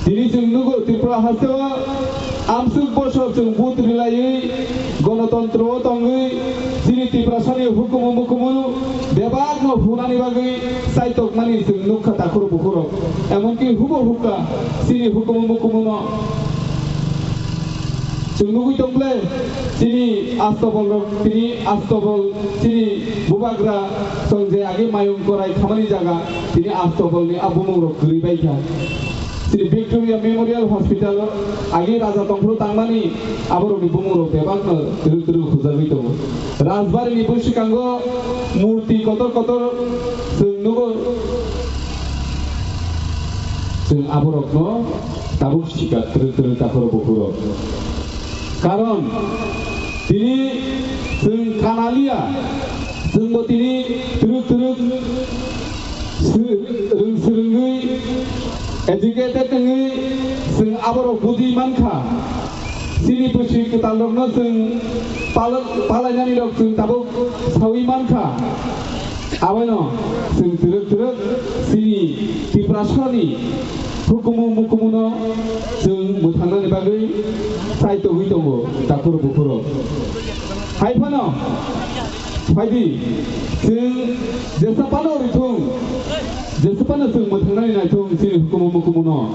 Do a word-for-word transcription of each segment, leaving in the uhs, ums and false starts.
Tini chwng nugo Tripura hasteo amsuk bosor chwng vote rwlaiwi gonotontro o tongwi chini Tiprasani hukumu mukumu bebakno phunani bagwi chaitokmani chwng nukha takhuk bukhurok. Emonki hubo hukha chini hukumu mukumuno. Chwng nugwi tong ble, chini Astobolrok, tini Astobol, chini bubagra chwng je age mayung korai khamani jaga, tini Astobolni a bumungrok kwrwi bai kha. Chini Victoria Memorial Hospital age raja tongphuru tangmani aborokni bumungrok bebakno twrwk twrwk hujagwi tongo. Rajbarini bwskango murti kotor kotor chwng nugo. Chwng aborokno tabuk sikha twrwk twrwk takhuk bukhurok. Karon tini chwng kanaliya, chwngbo tini twrwk twrwk swi-, rwng swrwngwi, educated wngwi chwng aborok bujwi mankha. Chini bwswi kwtalrokno chwng pal-, palainani rok chwng tabuk sawi mankha. Abono chwng twrwk twrwk chini Tiprasani hukumu mukumuno chwng mwthangnani bagwi chaitogwi tongo takhuk bukhurok. Hai phano phaidi, chwng jesa phano rithung, jesa phano chwng mwthangnani naithung chini hukumu mukumuno.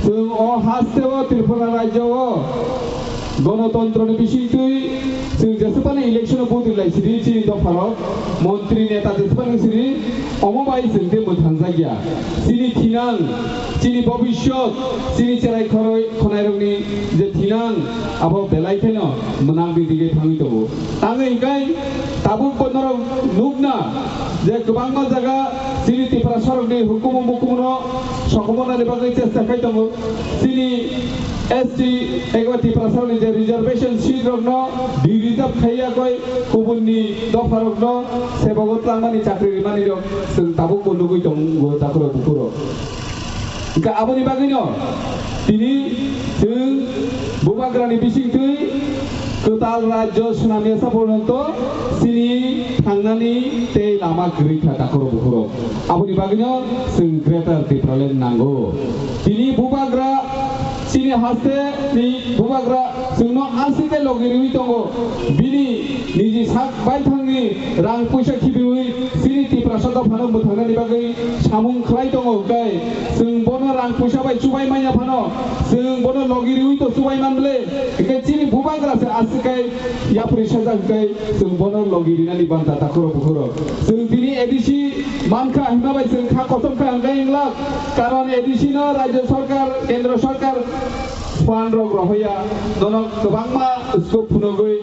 Chwng o hasteo Tripura rajyo o gonotontroni bisingtwi chwng jesa phano election o vote rwlai sidi chini dopharok, montri neta jesa phano sidi, omo bai chwng tei mwthangjakya. Chini thinang, chini bobishyot, chini cherai khoroi khonairokni je thinang, abo belai kheno mwnakni dige thangwi tongo. Tangwi hwnkhe tabukbo norok nukna je kwbangma jaga chini Tiprasarokni hukumu mukumuno sokomornani bagwi chesta khai tongo. Chini S T eba Tiprasarokni je reservation seat rokno de-reserve khai yakwi kubunni dopharokno sebogo twlangmani chakri rimani rok chwng tabukbo nugwi tongo takhuk bukhurok. Hwnkhe aboni bagwino tini chwng bubagrani bisingtwi kwtal rajyo swnamya saporjonto chini thangnani tei lama kwrwi kha takhuk bukhurok. Aboni bagwino chwng Greater Tipraland nango. Tini bubagra chini haste ni bubagra chwngno aswk khe logi rwui tongo. Bini niji sak baithangni rang puisa khibiui chini Tiprasa dophano mwthangnani bagwi samung khlai tongo hwnkhe chwng bono rang puisa bai chubai manya phano chwng bono logi rwui to chubai man ble hwnkhe chini bubagra se aswk khe yapri sajak hwnkhe chwng bono logi rinani banta takhuk bukhurok. Chwng tini A D C mankha hwnma bai chwng kha kosom kha hwnkhe wngla, karon A D C no rajyo sarkar, kendro sarkar fund rok rohoya, nono kwbangma scope phunugwi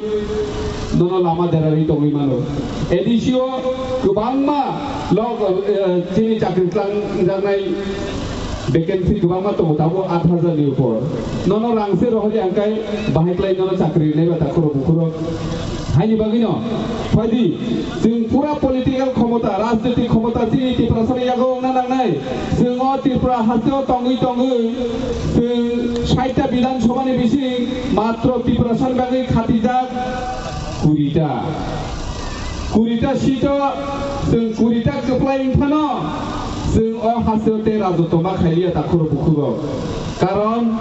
nono lama derarwi tongwi mano. A D C o kwbangma lok, eh, chini chakri twlangjaknai vacancy kwbangma tongo, tabuk aat hajar ni upor. Nono rang se rohorya hwnkhe bahai kwlai nono chakri rinai ba takhuk bukhurok. Haini bagwino phaidi, chwng pura political khomota, rajnitik khomota chini Tiprasani yago wngna nangnai. Chwng o Tripura hasteo tongwi tongwi chwng saita Bidhan Sabhani bising matro Tiprasani bagwi khatijak kurita. Kurita seat o chwng kurita kwplai wng phano chwng o hasteo tei rajotoma khailiya takhuk bukhurok. Karon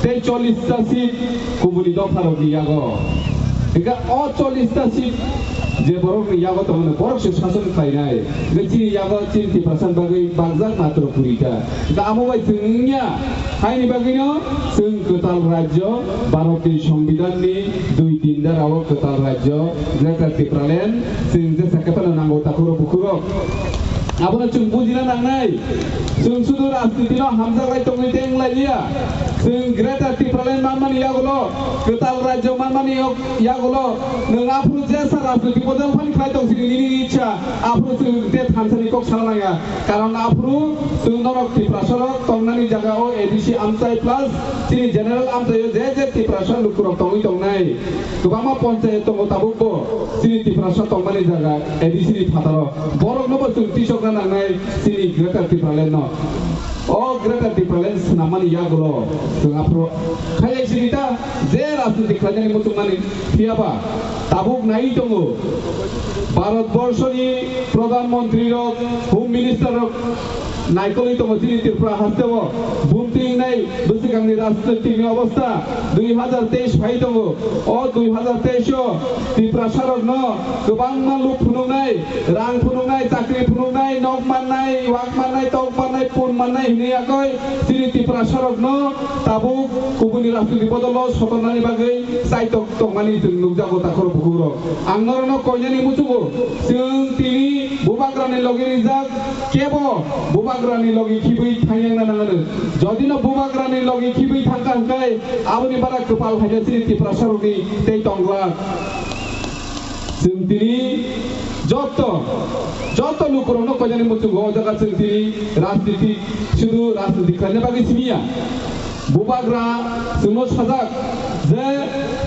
tei chollish ta seat kubuni dopharokni yago. Hingkhe o chollish ta seat je borokni yago tongmani borok se sason khlainai. Hingkhe chini yago chini Tiprasani bagwi bakjak matro kuri ta. Hingkhe amo bai chwng wngya. Haini bagwino chwng kwtal rajyo, Bharatni Songbidanni dui tin dara o kwtal rajyo, Greater Tipraland, chwng jesa khe phano nango takhuk bukhurok. Abono chwng bujina nangnai. Chwng sudu rajniti no hamjak lai tongwi tei wng lai liya. Chwng Greater Tipraland manmani yagulo, kwtal rajyo manmani yok-, yagulo, nwng aphuru jesa rajniti bodol phani khlai tong sini nini ichha, aphuru chwng te thansani kok sana nangya. Karon aphuru chwng norok Tiprasarok tongnani jaga o A D C amchai plus chini general amchai o je je Tiprasa lukurok tongwi tongnai. Kwbangma ponchayat tongo tabukbo chini Tiprasa tongmani jaga A D C ni phataro. Borokno bo chwng tisokna nangnai chini Greater Tipraland no. O Greater Tipraland swnammani yagulo chwng aphuru khailai sini ta je rajniti khlainani muchungmani phiyaba tabuk nai tongo. Bharat Borshoni Pradhan Mantri rok, Home Minister rok naikolwi tongo chini Tripura hasteo. Bumtwi wngnai Bwswkangni rajnitikni obostha dui hazar teis phai tongo. O dui hazar teis o Tiprasarokno kwbangma luk phunuknai, rang phunuknai, chakri phunuknai, nok mannai, wak mannai, tok mannai, pun mannai hwnwi yakwi chini Tiprasarokno tabuk kubuni rajnitik bodolo sotonani bagwi chaitok tongmani chwng nukjago takhorok bukhukrok. Ang norokno koinani muchungo, chwng tini bubagrani logi rijak, kebo bubagrani logi khibwi thangyangna nangano. Jodino bubagrani logi khibwi thangkha hwnkhe aboni bara kwpal haino chini Tiprasarokni tei tongglak. Chwng tini joto, joto lukurokno koinani muchungo o jaga chwng tini rajniti, sudu rajniti khlaina bagwi simiya. Bubagra chwngno sajak je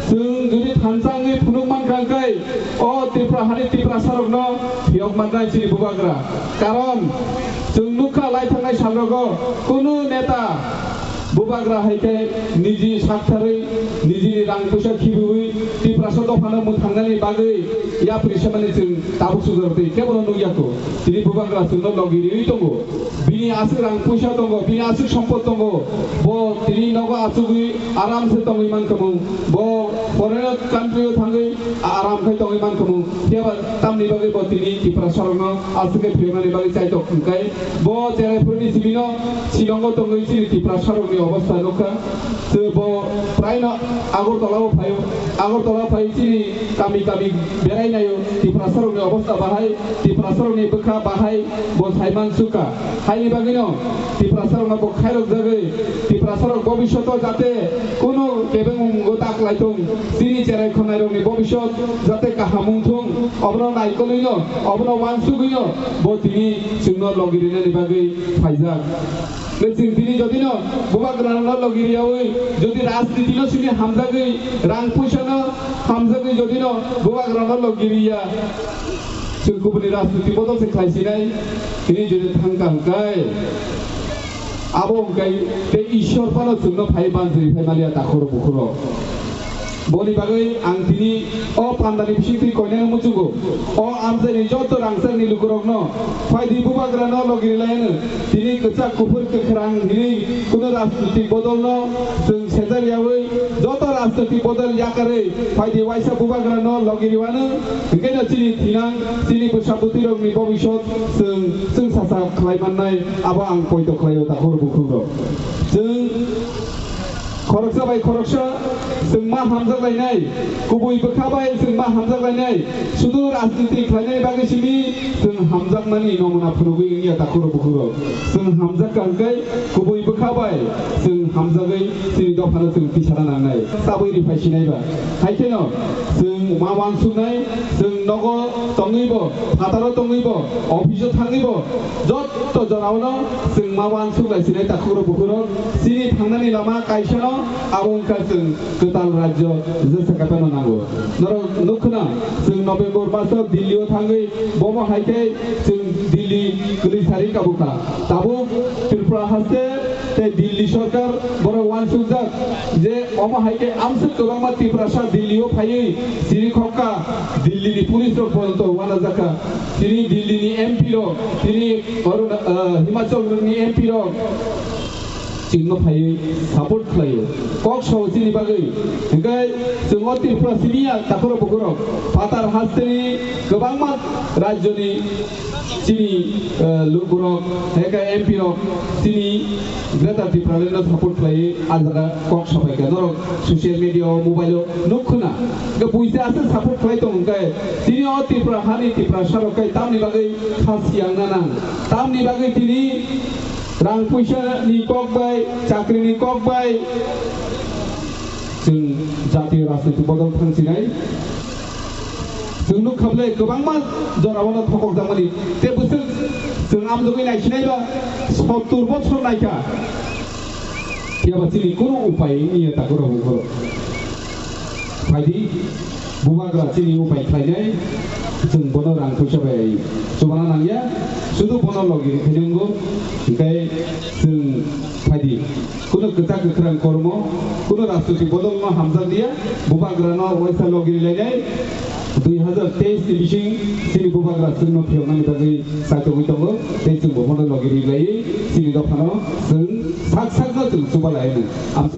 chwng jodi thansa wngwi phunuk mankha hwnkhe o Tripura hani Tiprasarokno phiyok mannai chini bubagra. Karon chwng nukha lai thangnai salrogo kunu neta bubagra hai khe niji saktharwi nijini rang puisa khibiwi Tiprasa dophano mwthangnani bagwi yapri semani chwng tabuk sujartwi kebono nukya kho. Tini bubagra chwngno logi riwi tongo. Bini aswk rang puisa tongo, bini aswk sompot tongo, bo tini nogo achugwi aramse tongwi mankha mung, bo foreign country o thangwi aram khai tongwi mankha mung, phiya ba tamni bagwi bo tini Tiprasarokno aswk khe phiyoknani bagwi chaitok hwnkhe bo cherai phuruni sibino Shillongo tongwi chini Tiprasarokni obostha nukha. Chwng bo praino Agartala o phaio, Agartala phai chini kami kami berai naio, Tiprasarokni obostha bahai, Tiprasarokni bwkha bahai bo saiman sukha. Haini bagwino Tiprasarokno bo khairok jagwi, Tiprasarok bobishoto jate kuno kebengmungo ta kwlai tong, chini cherai khonnairokni bobishot jate kaham wng thung, obono naikolwino, obono wansugwino bo tini chwngno logi rinani bagwi phaijak. Chwng tini jodino bubagrano logi riyawi, jodi rajnitino simi hamjagwi, rang puisano hamjagwi jodino bubagrano logi riya, chwng kubuni rajniti bodol se khlaisinai, tini jodi thangkha hwnkhe, abo hwnkhe tei Ishwar phano chwngno phai banjri phai maliya takhoro bukhoro. Boni bagwi ang tini o pandani bisingtwi koinani muchungo, o amchaini joto rangchakni lukurokno phaidi bubagrano logi rilaiano tini kwchak kuphur kwkhrang hinwi kuno rajnitik bodolno chwng sejar yawi joto rajnitik bodol yakarwi phaidi waisa bubagrano logi riwano hwnkhe no chini thinang chini bwsa bwtwirokni bobisot chwng chwngsacha khlai mannai abo ang poito khlaio takhor bukhukrok. Chwng Khoroksa bai khoroksa chwng ma hamjak lainai, kubui bwkha bai chwng ma hamjak lainai, sudu rajniti khlainani bagwi simi chwng hamjakmani nomuna phunugwi wngya takhuro bukhuro. Chwng hamjak kha hwnkhe kubui bwkha bai chwng hamjagwi chini dophano chwng tisana nangnai, tabwi ri phai sinai ba. Hai kheno chwng ma wansuknai, chwng nogo tongwibo, phataro tongwibo, office-o thangwibo, jotto jorao no chwng ma wansuk lai sinai takhuro bukhuro. Chini thangnani lama kaisano abo wngkha chwng kwtal rajyo jesa kaipano nango. Norok nukkhwna chwng November maso Delhi-o thangwi bomo hai khe chwng Delhi kwrwi sari kabukha. Tabuk Tripura haste tei Delhi sorkar borok wansukjak je omo hai khe amswk kwbangma Tiprasa Delhi-o phaiwi chirikhokha, Delhi-ni police rok porjonto wanajakha. Chini Delhi-ni M P rok, chini Aruna-, ah, Himachal ni M P rok chwngno phaiwi support khlaio, kok sao chini bagwi. Hwnkhe chwng o Tripura simi ya takhuro bukhurok, phatar hasteni kwbangma rajyoni chini, eh, lukurok, hwnkhe M P rok chini Greater Tipraland no support khlaiwi a jaga kok sapai kha. Norok social media o, mobile o nuk khuna. Hwnkhe buisa aswk support khlai tong hwnkhe chini o Tripura hani Tiprasa rok khe tamni bagwi kha siyang na nang. Tamni bagwi tini rang puisa ni kok bai, chakri ni kok bai chwng jatiyo rajniti bodol thangsinai. Chwng nuk kha bwle kwbangma jorao no thokok jakmani. Tei bwswk chwng amjogwi naisinai ba sottur bochor naikha. Phiya ba chini kunu upai wngya takhurok bukhurok. Phaidi Bubagra chini upai khlainai, chwng bono rang puisa bai chubana nangya, sudu bono logi rikhainai wngo, hinkhe chwng phaidi. Kuno kwchak kwkhrang kormo, kuno rajniti bodolno hamjakliya, bubagrano waisa logi rilainai, dui hazar teis ni bising chini bubagra chwngno phiyoknani bagwi chaitogwi tongo, tei chwngbo bono logi rilaiwi chini dophano chwng sak sakno chwng chubalaianw. Am-